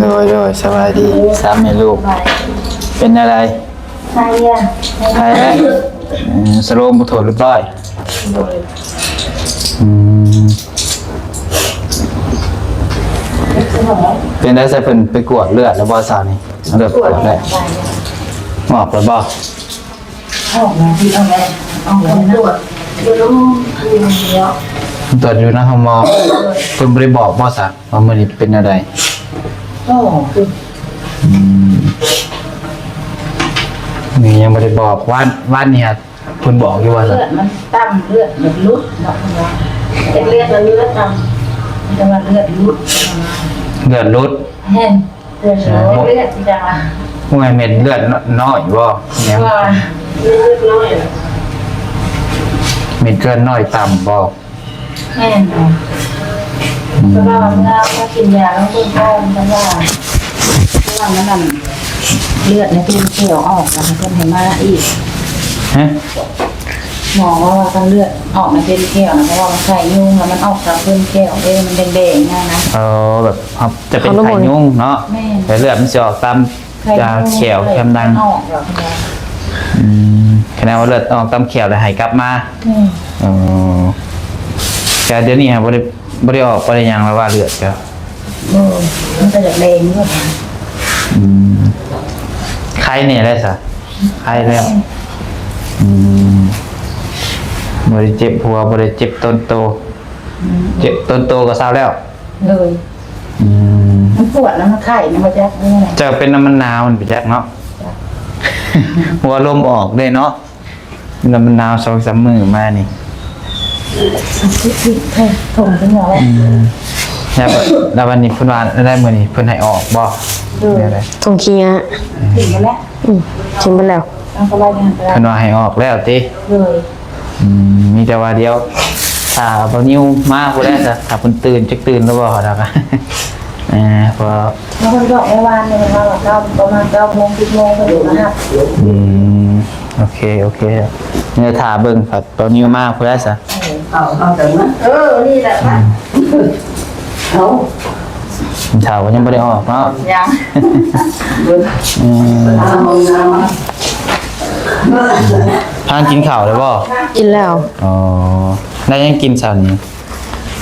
ໂດຍ ໂດຍ ສະບາຍດີ ສາມແມ່ລູກ ເປັນແນວໃດ? ໄຂ້ແລ້ວ ໄຂ້ແລ້ວ ອືມ ສະໂລມບໍ່ໂທດຮຽບຮ້ອຍ ອືມ ເປັນໄດ້ ໃສ່ເພິ່ນໄປກວດເລືອດແລ້ວບໍ່ ຊາວນີ້? ເອົາເລືອດກວດໄດ້ ອອກແລ້ວບໍ່? ອອກແລ້ວ ອອກແລ້ວ ອອກແລ້ວ ກວດຢູ່ໂລງ ກວດຢູ່ນະໂຮງໝໍ ເພິ່ນບໍ່ໄດ້ບອກບໍ່ ຊາ ວ່າມື້ນີ້ເປັນແນວໃດ? ບໍ່ ອືມ ນີ້ຍັງບໍ່ໄດ້ບອກ ວານ ວານນີ້ຫາ ເພິ່ນບອກຢູ່ວ່າ ເລືອດມັນຕ່ຳ ເລືອດມັນຫຼຸດເນາະ ເພິ່ນວ່າ ເຮັດເລືອດແລ້ວເລືອດຕ່ຳ ເພິ່ນວ່າເລືອດຫຼຸດ ເລືອດຫຼຸດ ແມ່ນ ເລືອດ ເລືອດຈັ່ງວ່າ ໂອ້ຍ ເມັດເລືອດນ້ອຍບໍ່? ແມ່ນ ວ່າເລືອດນ້ອຍ ເມັດເລືອດນ້ອຍຕ່ຳບໍ່? ແມ່ນ ອືມ ເພາະວ່າເມື່ອ ເມື່ອກິນຢາແລ້ວເພິ່ນກໍ ເພິ່ນວ່າ ເພາະວ່າມັນນັ້ນ ເລືອດໃນເສັ້ນແຂວອອກ ແລ້ວເພິ່ນໃຫ້ມາອີກ ຮະ? ໝໍເວົ້າວ່າຄັນເລືອດອອກໃນເສັ້ນແຂວນະ ເພາະວ່າມັນໄຂ້ຍຸງ ແລ້ວມັນອອກຕາມເສັ້ນແຂວເດ້ ມັນແດງໆ ຫັ້ນນະ ເອີ ແບບ ຈະເປັນໄຂ້ຍຸງເນາະ ແມ່ນ ແຕ່ເລືອດມັນຊິອອກຕາມ ຈາກແຂວແຄມດັງ ອອກແລ້ວ ອືມ ຄະແນນວ່າເລືອດອອກຕາມແຂວແລ້ວໃຫ້ກັບມາ ອືມ ເອີ ແຕ່ດຽວນີ້ຫາບໍ່ໄດ້ ບໍ່ໄດ້ອອກ ບໍ່ໄດ້ຫຍັງ ແລ້ວວ່າເລືອດກະ ເອີ ມັນກະຢາກແດງຢູ່ ອືມ ໄຄແດ່ແລ້ວຊະ ໄຄແລ້ວ ອືມ ບໍ່ໄດ້ເຈັບຫົວ ບໍ່ໄດ້ເຈັບຕົ້ນໂຕ ອືມ ເຈັບຕົ້ນໂຕກະເຊົາແລ້ວ ໂດຍ ອືມ ມັນປວດນະ ມັນໄຂ້ນະ ບໍ່ຈັກເປັນຫຍັງ ເຈົ້າເປັນນຳມັນໜາວ ມັນໄປຈັກເນາະ ຫົວລົມອອກເດ້ເນາະ ລະມັນໜາວສອງສາມມື້ມານີ້ ອືມ ແລ້ວ ແລ້ວວັນນີ້ເພິ່ນວ່າໄດ້ ມື້ນີ້ເພິ່ນໃຫ້ອອກບໍ່? ໂດຍ ສົ່ງຂີ້ຫຍ້າ ອືມ ຖິ້ມໄປແລ້ວ ເພິ່ນວ່າໃຫ້ອອກແລ້ວຕິ? ໂດຍ ອືມ ມີແຕ່ວ່າດຽວຖ້າບ່າວນິວມາພຸ້ນແຫຼະ ຖ້າເພິ່ນຕື່ນ ຈັກຕື່ນຫຼືບໍ່ ດອກ ເອີ ເພາະ ແລ້ວເພິ່ນບອກໃນວານນີ້ ເພິ່ນວ່າເກົ້າ ປະມານເກົ້າໂມງ ສິບໂມງ ເພິ່ນມາຮັບ ອືມ ໂອເຄ ໂອເຄ ດຽວຖ້າເບິ່ງ ບ່າວນິວມາພຸ້ນແຫຼະຊະ ເອົາ ເອົາຈັງນະ ເອີ ນີ້ແຫຼະ ອືມ ເອົາ ເຖົ້າກໍຍັງບໍ່ໄດ້ອອກເນາະ ຍັງ ອືມ ເອົາຫ້ອງນ້ຳມາ ພາກັນກິນເຂົ້າແລ້ວບໍ່? ກິນແລ້ວ ອໍ ໄດ້ຫຍັງກິນເຊົ້ານີ້?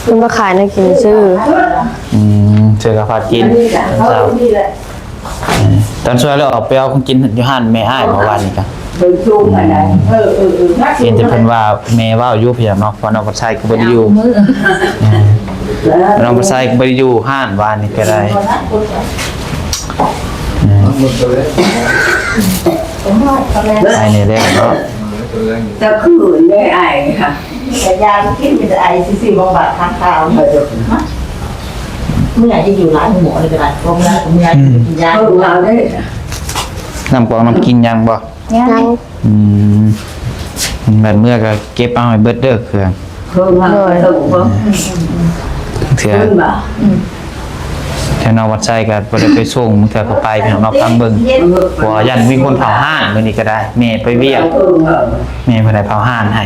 ເພິ່ນມາຂາຍແນວກິນຊື່ ອືມ ຊື້ກັບພາກັນກິນ ເຊົ້າ ຕອນຊ່ວຍແລ້ວອອກໄປເອົາຂອງກິນຢູ່ຮ້ານແມ່ອ້າຍ ເມື່ອວານນີ້ກະ ເບິ່ງສູງອັນໃດ ເອີ ເອີ ເອີ ເຫັນແຕ່ເພິ່ນວ່າແມ່ເວົ້າຢູ່ ພີ່ນ້ອງເນາະ ເພາະນ້ອງວັນໄຊກໍບໍ່ໄດ້ຢູ່ ເອີ ນ້ອງວັນໄຊກໍບໍ່ໄດ້ຢູ່ຮ້ານວານນີ້ກໍໄດ້ ເອີ ໄປນີ້ແລ້ວເນາະ ຈະຄືນໄດ້ອ້າຍ ກະຢາກິນ ມີແຕ່ໄອຊື່ໆ ບໍ່ບາດທາງຄາວ ເມື່ອຍຈະຢູ່ຫຼາຍໝໍນີ້ກະໄດ້ ບໍ່ເມື່ອຍ ເມື່ອຍ ອືມ ຢາ ເອົາເດ້ ນ້ຳກອງນ້ຳກິນຍັງບໍ່? ຍັງ ອືມ ບັດເມື່ອກະເກັບເອົາໃຫ້ເບິດເດີເຄື່ອງ ເຄື່ອງ ໂດຍ ເທື່ອ ເທື່ອນ້ອງວັນໄຊກະບໍ່ໄດ້ໄປສົ່ງ ເທື່ອກະໄປ ພີ່ນ້ອງເນາະ ຟັງເບິ່ງ ເພາະວ່າຢ້ານມີຄົນເຝົ້າຮ້ານ ມື້ນີ້ກະໄດ້ ແມ່ໄປວຽກ ແມ່ເພິ່ນໄດ້ເຝົ້າຮ້ານໃຫ້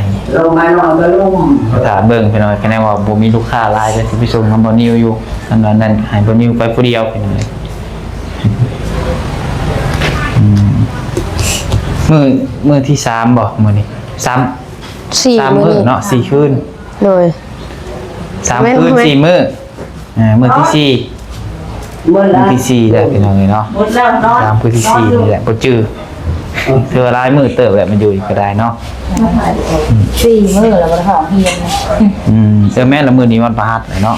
ຖ້າເບິ່ງພີ່ນ້ອງ ຄະແນນວ່າບໍ່ມີລູກຄ້າຫຼາຍ ກະຊິໄປສົ່ງນຳບ່າວນິວຢູ່ ອັນນັ້ນໃຫ້ບ່າວນິວໄປຜູ້ດຽວ ພີ່ນ້ອງ ອືມ ມື້ ມື້ທີສາມບໍ່ ມື້ນີ້ ສາມ ສີ່ ສາມມື້ ມື້ນີ້ເນາະ ສີ່ຄືນ ໂດຍ ສາມຄືນ ສີ່ມື້ ເອີ ມື້ທີສີ່ ມື້ທີສີ່ແລ້ວ ພີ່ນ້ອງເອີຍເນາະ ສາມຄືນ ທີສີ່ນີ້ແຫຼະ ບໍ່ຈື່ ຖືວ່າຫຼາຍມື້ເຕີບແຫຼະ ມາຢູ່ນີ້ກະໄດ້ເນາະ ສີ່ມື້ແລ້ວບໍ່ໄດ້ເຂົ້າໂຮງຮຽນ ອືມ ເອີ ແມ່ນລະ ມື້ນີ້ວັນພະຫັດແຫຼະເນາະ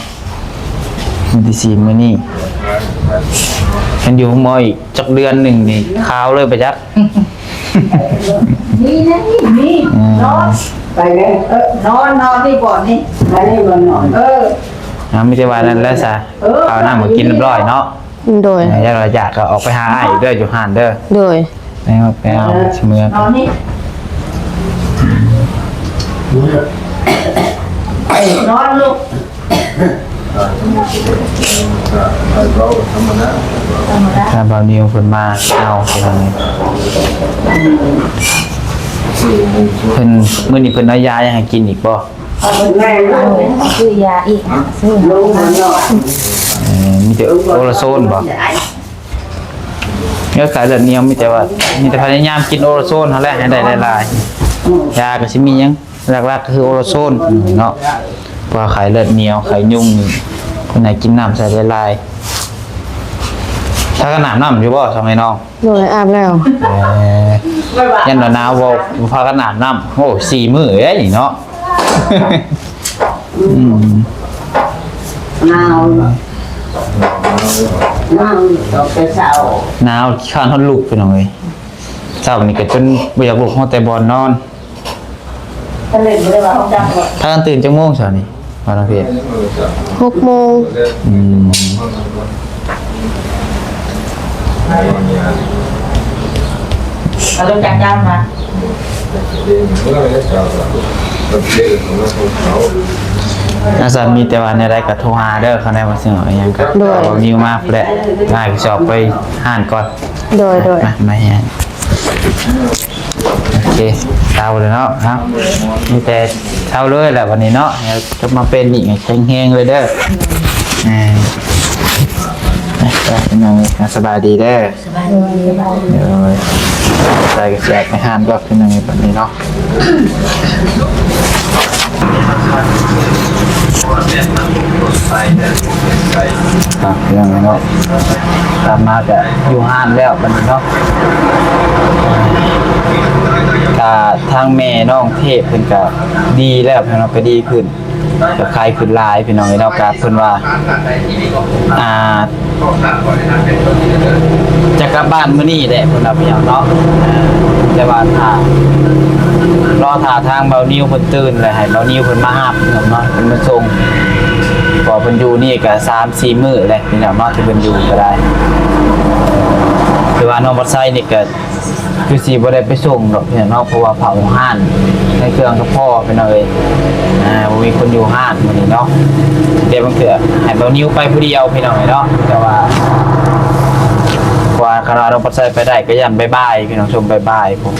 ມື້ທີສີ່ມື້ນີ້ ຄັນຢູ່ໂຮງໝໍອີກຈັກເດືອນໜຶ່ງນີ້ ຄາວເລີຍປະຈັກ ມີນະ ມີ ອືມ ນອນ ໄປເລີຍ ເອີ ນອນ ນອນນີ້ບ່ອນນີ້ ອັນນີ້ບ່ອນນອນ ເອີ ອ່າ ມີແຕ່ວ່ານັ້ນແຫຼະຊະ ເອີ ເຂົ້ານ້ຳກະກິນຮຽບຮ້ອຍເນາະ ໂດຍ ເອີ ຢ່າວ່າຢາກກະອອກໄປຫາອ້າຍອີກເດີ ຢູ່ຮ້ານເດີ ໂດຍ ໄປເອົາ ໄປເອົາ ຊິເມືອ ນອນນີ້ ນອນລູກ ຖ້າບ່າວນິວເພິ່ນມາເອົາ ເພິ່ນ ມື້ນີ້ເພິ່ນເອົາຢາຫຍັງໃຫ້ກິນອີກບໍ່? ຊື້ຢາອີກ ຊື້ ເອີ ມີແຕ່ໂອລາໂຊນບໍ? ແລ້ວຂາຍເລືອດໜຽວ ມີແຕ່ວ່າ ມີແຕ່ພະຍາຍາມກິນໂອລາໂຊນຫັ້ນແຫຼະ ໃຫ້ໄດ້ຫຼາຍໆ. ຢາກໍຊິມີຫຍັງ ຫຼັກໆກໍຄືໂອລາໂຊນເນາະ ເພາະວ່າໄຂ້ເລືອດໜຽວ ໄຂ້ຍຸງນີ້ ເພິ່ນໃຫ້ກິນນ້ຳໃສ່ຫຼາຍໆ. ພາກັນອາບນ້ຳຢູ່ບໍ່ ສອງພີ່ນ້ອງ? ໂດຍ ອາບແລ້ວ. ເອີ ຢ້ານວ່າໜາວບໍ່ ພາກັນອາບນ້ຳ. ໂອ້ ສີ່ມື້ເດ້ນີ້ເນາະ. ອືມ ໜາວ ໜາວຕອນແຕ່ເຊົ້າ ໜາວຂ້ານຮອດລຸກ ພີ່ນ້ອງເອີຍ. ເຊົ້ານີ້ກໍຈົນບໍ່ຢາກລຸກ ຮອດແຕ່ບ່ອນນອນ. ພາກັນຕື່ນຈັກໂມງເຊົ້ານີ້ ວ່ານ້ອງເພດ? ຫົກໂມງ. ອືມ ເອົາລົງຈາກການມາ ອາ ຊັ້ນມີແຕ່ວ່າແນວໃດກໍໂທຫາເດີ ຄັນໄດ້ວ່າຊິເອົາຫຍັງກໍ ໂດຍ ເອົານິວມາພຸ້ນແຫຼະ ອ້າຍກໍຊິອອກໄປຮ້ານກ່ອນ. ໂດຍ ໂດຍ ມາ ມາເຮັດ ໂອເຄ ເຊົາເລີຍເນາະ. ເອົ້າ ມີແຕ່ເຊົາເລີຍແຫຼະບັດນີ້ເນາະ ໃຫ້ກັບມາເປັນນີ້ໃຫ້ແຂງແຮງເລີຍເດີ. ເອີ ໄປ ພີ່ນ້ອງເອີຍ ສະບາຍດີເດີ. ໂດຍ ໃສ່ກະແສໄປຮ້ານກ່ອນ ພີ່ນ້ອງເອີຍ ບັດນີ້ເນາະ. ອ່ະ ພີ່ນ້ອງເນາະ ກັບມາກະຢູ່ຮ້ານແລ້ວບັດນີ້ເນາະ. ກະທາງແມ່ນ້ອງເທບເພິ່ນກະດີແລ້ວ ພີ່ນ້ອງເນາະ ກະດີຂຶ້ນ ກະໄຂ້ຂຶ້ນຫຼາຍ ພີ່ນ້ອງເນາະ. ກະເພິ່ນວ່າ ອ່າ ຈະກັບບ້ານມື້ນີ້ແຫຼະ ເພິ່ນວ່າ ພີ່ນ້ອງເນາະ. ເອີ ແຕ່ວ່າຖ້າ ລໍຖ້າທາງເບົານິວເພິ່ນຕື່ນ ແລ້ວໃຫ້ເບົານິວເພິ່ນມາຮັບເນາະ ເພິ່ນມາສົ່ງ. ເພາະເພິ່ນຢູ່ນີ້ກະສາມສີ່ມື້ແຫຼະ ພີ່ນ້ອງເນາະ ທີ່ເພິ່ນຢູ່ກໍໄດ້. ຄືວ່ານ້ອງບັດໄຊນີ້ກະ ຄືຊິບໍ່ໄດ້ໄປສົ່ງດອກ ພີ່ນ້ອງເນາະ ເພາະວ່າເຜົາຮ້ານ ໃນເຄື່ອງກໍພໍ ພີ່ນ້ອງເອີຍ. ອ່າ ບໍ່ມີຄົນຢູ່ຮ້ານມື້ນີ້ເນາະ ແຕ່ບາງເທື່ອໃຫ້ເບົານິວໄປຜູ້ດຽວ ພີ່ນ້ອງເອີຍເນາະ. ແຕ່ວ່າ ເພາະວ່າຄັນວ່ານ້ອງບັດໄຊໄປໄດ້ກໍຢ້ານບ່າຍໆ ພີ່ນ້ອງ ຊ່ວງບ່າຍໆ ພວກ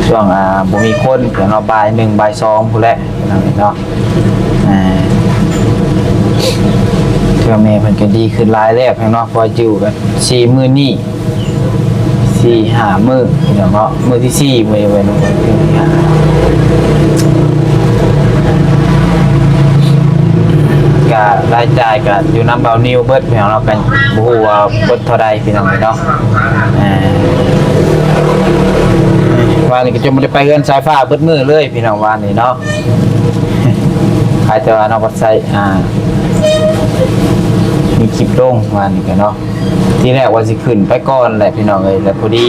ຊ່ວງ ອ່າ ບໍ່ມີຄົນ ພີ່ນ້ອງເນາະ ບ່າຍໜຶ່ງ ບ່າຍສອງພຸ້ນແຫຼະ ພີ່ນ້ອງເນາະ. ອ່າ ເທື່ອແມ່ເພິ່ນກໍດີຂຶ້ນຫຼາຍແລ້ວ ພີ່ນ້ອງເນາະ ເພາະວ່າຢູ່ກັນສີ່ມື້ນີ້ ສີ່ຫ້າມື້ ພີ່ນ້ອງເນາະ ມື້ທີສີ່ມື້ນີ້ເວີ້ຍ ກະລາຍຈ່າຍກະຢູ່ນຳເບົານິວເບິດ ພີ່ນ້ອງເນາະ ກະບໍ່ຮູ້ວ່າເບິດເທົ່າໃດ ພີ່ນ້ອງເນາະ. ອ່າ ວານນີ້ກະຈົນບໍ່ໄດ້ໄປເຮືອນສາຍຟ້າເບິດມື້ເລີຍ ພີ່ນ້ອງ ວານນີ້ເນາະ. ໃຜແຕ່ວ່ານ້ອງບັດໄຊ ອ່າ ມີຄລິບລົງວານນີ້ກະເນາະ. ທີແລກວ່າຊິຂຶ້ນໄປກ່ອນແຫຼະ ພີ່ນ້ອງເອີຍ ແລ້ວພໍດີ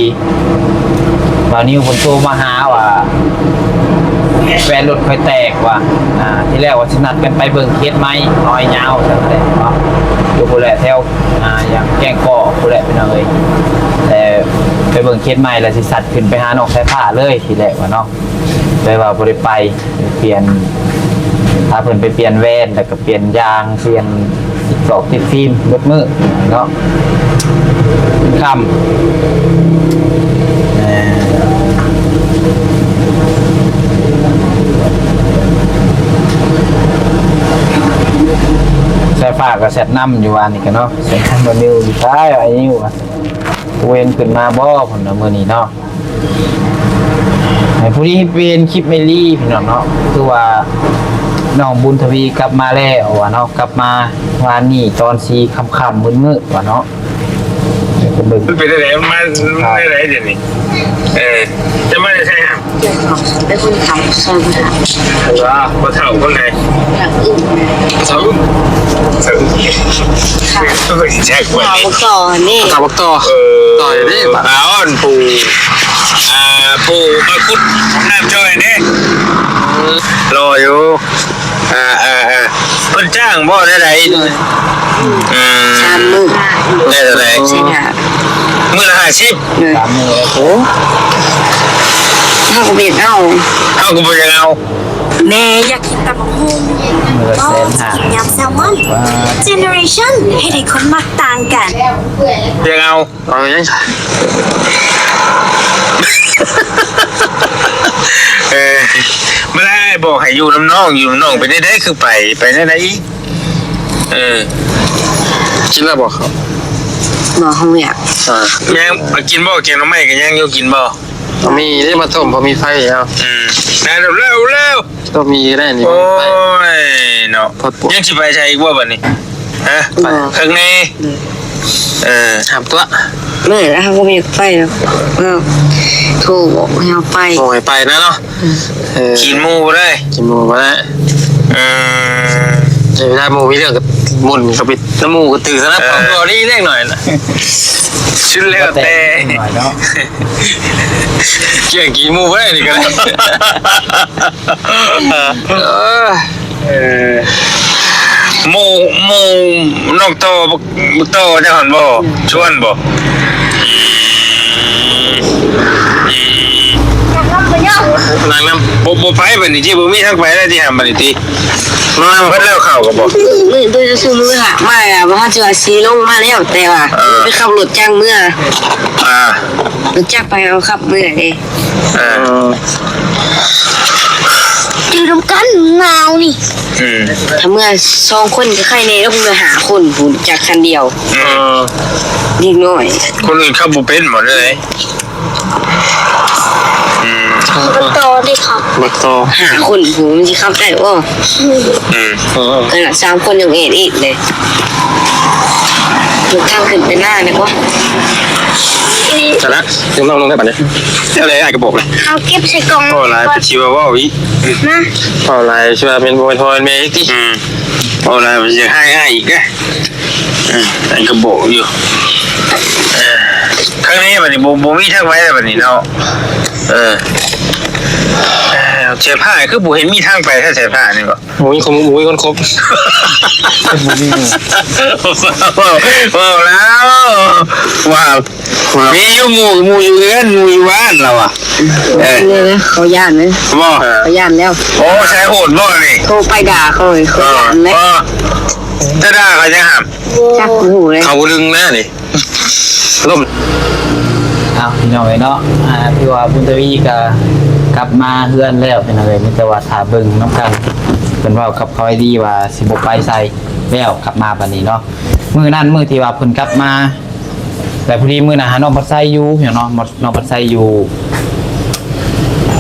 ບ່າວນິວເພິ່ນໂທມາຫາວ່າ ແວ່ນລົດຂ້ອຍແຕກວ່າ. ອ່າ ທີແລກວ່າຊິນັດກັນໄປເບິ່ງເຂດໃໝ່ ນ້ອຍຍາວ ຊັ້ນແຫຼະເນາະ ຢູ່ພຸ້ນແຫຼະ ແຖວ ອ່າ ຫຍັງ ແກ້ງກອກພຸ້ນແຫຼະ ພີ່ນ້ອງເອີຍ. ແຕ່ໄປເບິ່ງເຂດໃໝ່ ແລ້ວຊິສັດຂຶ້ນໄປຫານ້ອງສາຍຟ້າເລີຍ ທີແລກວ່າເນາະ. ແຕ່ວ່າບໍ່ໄດ້ໄປ ປ່ຽນ ພາເພິ່ນໄປປ່ຽນແວ່ນ ແລ້ວກໍປ່ຽນຢາງ ປ່ຽນຕິດຕອກຕິດຟິມເບິດມື້ເນາະ ຄ່ຳ. ເອີ ສາຍຟ້າກໍແຊັດນຳຢູ່ວ່ານີ້ກໍເນາະ ແຊັດນຳບໍ່ນິວຢູ່ ຕາຍ ອາຍຸ ບໍ່ເຫັນຂຶ້ນມາບໍ່ ເພິ່ນວ່າມື້ນີ້ເນາະ. ໃຫ້ຜູ້ທີ່ເຫັນຄລິບແມ່ລີ ພີ່ນ້ອງເນາະ ຄືວ່ານ້ອງບຸນທະວີກັບມາແລ້ວວ່າເນາະ ກັບມາວານນີ້ຕອນສີ່ຄ່ຳໆ ມືດໆ ວ່າເນາະ. ເບິ່ງ ມັນເປັນຈັ່ງໃດ ມັນ ມັນໄດ້ໃດດຽວນີ້? ເອີ ຈະມາແຕ່ໃສຫະ? ເອີ ພໍ່ເຖົ້າຄົນໃດ? ພໍ່ເຖົ້າ ເຖົ້າ ເຖົ້າ ເຖົ້າບັກຕໍ່ນີ້ ເຖົ້າບັກຕໍ່ ເອີ ຕໍ່ຢູ່ເດ້ ບາດ ອ່າ ອັນຜູ້ ອ່າ ຜູ້ມາຂຸດນ້ຳຊ່ອຍເດ້ ລໍຢູ່ ອ່າ ອ່າ ອ່າ ເພິ່ນຈ້າງບໍ່ ແນວໃດ? ໂດຍ ອືມ ສາມມື້ ໄດ້ເທົ່າໃດ? ສີ່ຫ້າ ມື້ລະຫ້າສິບ ໂດຍ ສາມມື້ ໂອ້ ເຮົາກໍບໍ່ເອົາ ເຮົາກໍບໍ່ຢາກເອົາ. ແມ່ຢາກກິນຕຳບັກຫຸ່ງ ມື້ລະແສນຫ້າ ກິນຍຳແຊລມອນ ເຈເນເຣຊັນ ເຮັດໃຫ້ຄົນມັກຕ່າງກັນ ຢາກເອົາ. ເອົາຫຍັງຊະ? ເອີ ບໍ່ໄດ້ ອ້າຍບອກໃຫ້ຢູ່ນຳນ້ອງ ຢູ່ນຳນ້ອງ ເປັນແນວໃດຄືໄປ ໄປແນວໃດອີກ? ເອີ ກິນແລ້ວບໍ່ເຂົ້າ? ບໍ່ ເຮົາຢາກ ອ່າ ຍັງ ກິນບໍ່? ແກງໜໍ່ໄມ້ກໍຍັງຢູ່ ກິນບໍ່? ມີເດ້ ມາຕົ້ມ ພໍມີໄຟເອົາ ອືມ ໄດ້ແລ້ວ ແລ້ວ ຕ້ອງມີໄດ້ນີ້ ໂອ້ຍເນາະ ຍັງຊິໄປໃສອີກບໍ່ບັດນີ້? ຮະ? ບໍ່ ຂ້າງໃນ ເອີ ຫ້າມຕົວະ ແມ່ນ ເຮົາກໍບໍ່ຢາກໄປດອກ ເອີ ໂທບອກໃຫ້ເຮົາໄປ ບອກໃຫ້ໄປນະເນາະ ເອີ ເອີ ຂີ້ໝູ່ບໍ່ໄດ້ ຂີ້ໝູ່ບໍ່ໄດ້ ເອີ ເວລາໝູ່ມີເລື່ອງກໍໝຸ່ນເຂົ້າໄປນຳໝູ່ກໍຖືກຊະນະ ເອີ ເຂົາກໍດີເລັກໜ້ອຍນະ ສຸດແລ້ວແຕ່ ໜ້ອຍເນາະ ເກັ່ງຂີ້ໝູ່ບໍ່ໄດ້ນີ້ກໍໄດ້ ເອີ ເອີ ໝູ່ ໝູ່ນ້ອງຕໍ່ ບັກຕໍ່ຈັ່ງຫັ້ນບໍ່? ຊວນບໍ່? ນາງນຳ ບໍ່ ບໍ່ໄປບັດນີ້ຕິ ບໍ່ມີທາງໄປແລ້ວຕິ ຫາມບັດນີ້ຕິ ມາເບິດແລ້ວເຂົ້າກໍບໍ່ ມື້ ມື້ ມື້ ມື້ ມື້ ມາ ບໍ່ ເຮົາຊິວ່າຊິລົງມາແລ້ວ ແຕ່ວ່າ ເອີ ໄປຂັບລົດຈັກເມືອ ອ່າ ລົດຈັກໄປ ເຮົາຂັບເມືອເດ້. ເອີ ຢູ່ນຳກັນໜາວນີ້ ອືມ ຖ້າເມືອສອງຄົນກໍໄຄແດ່ ແລ້ວເມືອຫ້າຄົນພຸ້ນຈັກຄັນດຽວ ອືມ ເອີ ເດັກນ້ອຍ ຄົນອື່ນຂັບບໍ່ເປັນບໍ່ເລີຍ ອືມ ບັກຕໍ່ເດ້ຂັບ ບັກຕໍ່ ຫ້າຄົນພຸ້ນມັນຊິຂັບໄດ້ບໍ່? ອືມ ເອີ ຂະໜາດສາມຄົນຍັງເອດອີກເດ້. ເບິ່ງທາງຂຶ້ນໄປໜ້າແດ່ກວ່າ ສະນະ ເອົາລົງໄດ້ປານໃດ ແນວໃດອ້າຍກໍບອກແລ້ວ ເອົາເກັບໃສ່ກ່ອງ ເວົ້າຫຼາຍໄປຊິວ່າເວົ້າອີກນະ ເວົ້າຫຼາຍຊິວ່າແມ່ນບໍ່ແມ່ນພໍ່ແມ່ນແມ່ອີກຕິ ອືມ ເວົ້າຫຼາຍມັນຊິຮ້າຍອ້າຍອີກເດ້ ເອີ ອ້າຍກໍບອກຢູ່ ເອີ ຄັ້ງນີ້ບັດນີ້ບໍ່ ບໍ່ມີທາງໄປແລ້ວບັດນີ້ເນາະ ເອີ ເອີ ແສນພາຄືບໍ່ເຫັນມີທາງໄປແທ້ ແສນພານີ້ບໍ່ ໂອ້ຍ ຄົນ ໂອ້ຍ ຄົນຄົບ ບໍ່ມີ ເວົ້າ ເວົ້າແລ້ວວ່າ ມີຢູ່ໝູ່ ໝູ່ຢູ່ເຮືອນ ໝູ່ຢູ່ບ້ານລາວວ່າ ເອີ ນີ້ນະ ເຂົາຢ້ານເດ້ ບໍ່ ເຂົາຢ້ານແລ້ວ ໂອ້ ສາຍໂຫດບໍ່ນີ້ ໂທໄປດ່າເຂົາເລີຍ ເຂົາຢ້ານເດ້ ເອີ ຈະດ່າເຂົາຫຍັງຫຳ ຈັກ ບໍ່ຮູ້ເລີຍ ເຂົາບໍ່ດຶງນະນີ້ ລົມ ເອົາ ພີ່ນ້ອງເອີຍເນາະ ອ່າ ຖືວ່າບຸນທະວີກໍກັບມາເຮືອນແລ້ວ ພີ່ນ້ອງເອີຍ ມີແຕ່ວ່າຖ້າເບິ່ງນຳກັນ ເພິ່ນເວົ້າກັບເຂົາໄວ້ດີວ່າຊິບໍ່ໄປໃສແລ້ວ ກັບມາບັດນີ້ເນາະ ມື້ນັ້ນມື້ທີ່ວ່າເພິ່ນກັບມາ ແລ້ວພໍດີມື້ນັ້ນຫານ້ອງພັດໄຊຢູ່ ພີ່ນ້ອງເນາະ ນ້ອງພັດໄຊຢູ່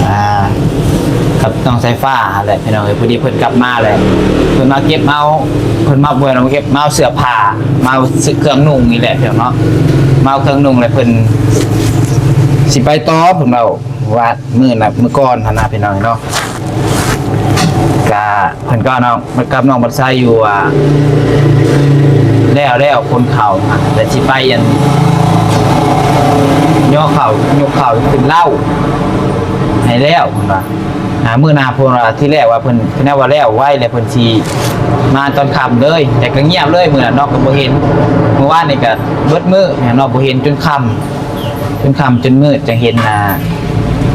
ອ່າ ກັບນ້ອງສາຍຟ້າຫັ້ນແຫຼະ ພີ່ນ້ອງເອີຍ ພໍດີເພິ່ນກັບມາແຫຼະ ເພິ່ນມາເກັບເອົາ ເພິ່ນມາ ບໍ່ແມ່ນມາເກັບ ມາເອົາເສື້ອຜ້າ ມາເອົາເຄື່ອງນຸ່ງນີ້ແຫຼະ ພີ່ນ້ອງເນາະ ມາເອົາເຄື່ອງນຸ່ງ ແລ້ວເພິ່ນຊິໄປຕໍ່ ເພິ່ນເວົ້າວ່າມື້ນັ້ນ ມື້ກ່ອນຫັ້ນນະ ພີ່ນ້ອງເນາະ ກະ ເພິ່ນກໍເນາະ ມາກັບນ້ອງບັດໄຊຢູ່ວ່າ ແລ້ວ ແລ້ວຄົນເຂົາ ແຕ່ຊິໄປອັນ ຍໍເຂົ້າ ຍົກເຂົ້າຂຶ້ນເລົ້າໃຫ້ແລ້ວ ເພິ່ນວ່າ ອ່າ ມື້ໜ້າ ເພິ່ນວ່າ ທີແລກວ່າເພິ່ນ ຄະແນນວ່າແລ້ວໄວ ແລ້ວເພິ່ນຊິມາຕອນຄ່ຳເລີຍ ແຕ່ກໍງຽບເລີຍ ມື້ນັ້ນເນາະ ກໍບໍ່ເຫັນ ມື້ວານນີ້ກໍເບິດມື້ເນາະ ບໍ່ເຫັນຈົນຄ່ຳ ຈົນຄ່ຳຈົນມືດຈັ່ງເຫັນ ອ່າ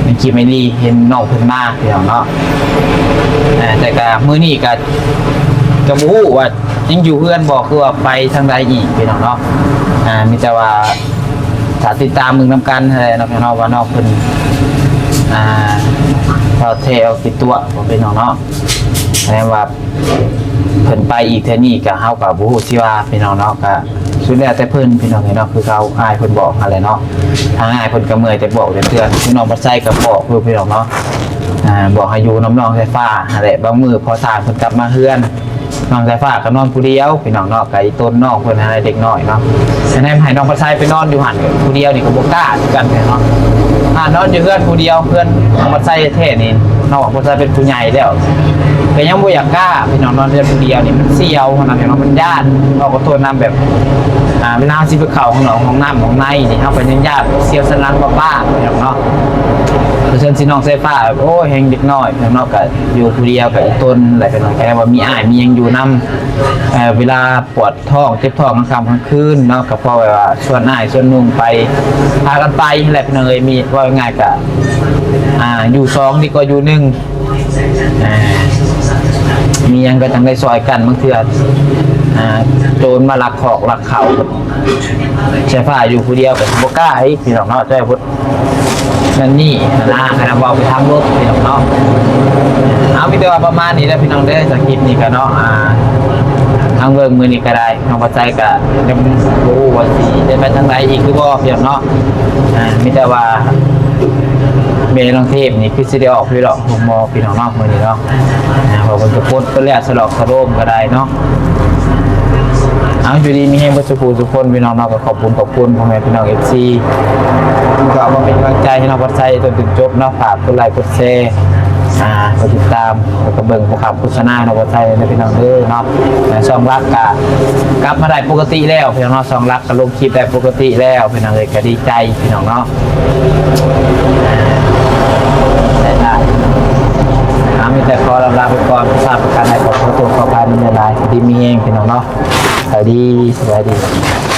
ໃນຄລິບໄອລີ ເຫັນນ້ອງເພິ່ນມາ ພີ່ນ້ອງເນາະ ເອີ ແຕ່ກະມື້ນີ້ກະ ກະບໍ່ຮູ້ວ່າຍັງຢູ່ເຮືອນບໍ່ ຄືວ່າໄປທາງໃດອີກ ພີ່ນ້ອງເນາະ ອ່າ ມີແຕ່ວ່າຖ້າຕິດຕາມເບິ່ງນຳກັນຫັ້ນແຫຼະເນາະ ພີ່ນ້ອງ ວ່ານ້ອງເພິ່ນ ອ່າ ວ່າແທ້ອອກຕິດຕົວະບໍ່ ພີ່ນ້ອງເນາະ ແຕ່ວ່າ ເພິ່ນໄປອີກເທື່ອນີ້ກະ ເຮົາກະບໍ່ຮູ້ຊິວ່າ ພີ່ນ້ອງເນາະ ກະສຸດແລ້ວແຕ່ເພິ່ນ ພີ່ນ້ອງເອີຍເນາະ ຄືເຂົາ ອ້າຍເພິ່ນບອກຫັ້ນແຫຼະເນາະ ທາງອ້າຍເພິ່ນກະເມື່ອຍແຕ່ບອກແຕ່ເຕືອນ ຄືນ້ອງບັດໄຊກະບອກຢູ່ ພີ່ນ້ອງເນາະ ອ່າ ບອກໃຫ້ຢູ່ນຳນ້ອງສາຍຟ້າຫັ້ນແຫຼະ ບາງມື້ພໍຊ່າງເພິ່ນກັບມາເຮືອນ ນ້ອງສາຍຟ້າກະນອນຜູ້ດຽວ ພີ່ນ້ອງເນາະ ກະອີຕົນນ້ອງເພິ່ນຫັ້ນແຫຼະ ເດັກນ້ອຍເນາະ ແນມໃຫ້ນ້ອງບັດໄຊໄປນອນຢູ່ຫັ້ນ ຜູ້ດຽວນີ້ກໍບໍ່ກ້າຄືກັນເນາະ ຖ້ານອນຢູ່ເຮືອນຜູ້ດຽວ ເຮືອນນ້ອງບັດໄຊແທ້ໆນີ້ ນ້ອງບັດໄຊເປັນຜູ້ໃຫຍ່ແລ້ວ ກໍຍັງບໍ່ຢາກກ້າ ພີ່ນ້ອງ ນອນເຮືອນຜູ້ດຽວນີ້ມັນສ່ຽວຫັ້ນນະ ພີ່ນ້ອງ ມັນຢ້ານ ເວົ້າຂໍໂທດນຳ ແບບ ອ່າ ເວລາເຮົາຊິໄປເຂົ້າຫ້ອງນອນ ຫ້ອງນ້ຳ ຫ້ອງໃນນີ້ ເຮົາກໍຍັງຢ້ານ ສ່ຽວສະຫຼັງບ້າໆ ພີ່ນ້ອງເນາະ ເຊີນຊິນ້ອງສາຍຟ້າ ໂອ້ຍ ແຮງເດັກນ້ອຍ ພີ່ນ້ອງເນາະ ກໍຢູ່ຜູ້ດຽວ ກໍອີຕົນແຫຼະ ພີ່ນ້ອງ ແຕ່ວ່າມີອ້າຍ ມີຫຍັງຢູ່ນຳ ເອີ ເວລາປວດ ທ້ອງ ເຈັບທ້ອງກາງຄ່ຳກາງຄືນເນາະ ກໍພໍແບບວ່າຊວນອ້າຍຊວນນຸ່ງໄປ ພາກັນໄປຫັ້ນແຫຼະ ພີ່ນ້ອງເອີຍ ມີ ເວົ້າງ່າຍໆ ກະ ອ່າ ຢູ່ສອງດີກວ່າຢູ່ໜຶ່ງ ອ່າ ມີຫຍັງກໍຈັ່ງໄດ້ຊ່ອຍກັນ ບາງເທື່ອ ອ່າ ໂຕ ມາລັກຄອກລັກເຂົ້າ ໃຊ້ຟ້າຢູ່ຜູ້ດຽວກໍບໍ່ກ້າອີກ ພີ່ນ້ອງເນາະ ແຕ່ບໍ່ນັ້ນນີ້ນະ ຄັນເວົ້າໄປທາງລົບ ພີ່ນ້ອງເນາະ. ເອົາ ມີແຕ່ວ່າປະມານນີ້ແຫຼະ ພີ່ນ້ອງເດີ ສຳລັບຄລິບນີ້ກໍເນາະ ອ່າ ທາງເບິ່ງມື້ນີ້ກໍໄດ້ ນ້ອງປາໄຊກໍຍັງບໍ່ຮູ້ວ່າຊິໄດ້ໄປທາງໃດອີກຫຼືບໍ່ ພີ່ນ້ອງເນາະ. ອ່າ ມີແຕ່ວ່າແມ່ນ້ອງເທບນີ້ຄືຊິໄດ້ອອກຢູ່ດອກໂຮງໝໍ ພີ່ນ້ອງເນາະ ມື້ນີ້ເນາະ. ອ່າ ເພາະເພິ່ນກໍປົດໄປແລ້ວ ສະຫຼອກສະໂລມກໍໄດ້ເນາະ. ເອົາ ຢູ່ດີມີແຮງເບິດສູ່ຜູ້ສູ່ຄົນ ພີ່ນ້ອງເນາະ. ກໍຂອບຄຸນ ຂອບຄຸນພໍ່ແມ່ພີ່ນ້ອງ ເອັຟຊີ ທີ່ເຂົ້າມາເປັນກຳລັງໃຈໃຫ້ນ້ອງປາໄຊຈົນຈົນຈົບເນາະ. ຝາກກົດໄລກົດແຊ ອ່າ ກົດຕິດຕາມ ແລ້ວກໍເບິ່ງບໍ່ຂ້າມໂຄສະນາໃຫ້ນ້ອງປາໄຊເດີ ພີ່ນ້ອງເດີເນາະ. ແລະ ຊ່ອງຫຼັກກໍກັບມາໄດ້ປົກກະຕິແລ້ວ ພີ່ນ້ອງເນາະ. ຊ່ອງຫຼັກກໍລົງຄລິບໄດ້ປົກກະຕິແລ້ວ ພີ່ນ້ອງເອີຍ ກໍດີໃຈ ພີ່ນ້ອງເນາະ. ໄດ້ຫຼາຍ ອ່າ ມີແຕ່ຂໍລຳລາໄປກ່ອນ ພາດປະການໃດ ຂໍໂທດຂໍອະໄພນຳຫຼາຍໆ. ດີມີແຮງ ພີ່ນ້ອງເນາະ. ສະບາຍດີ ສະບາຍດີ.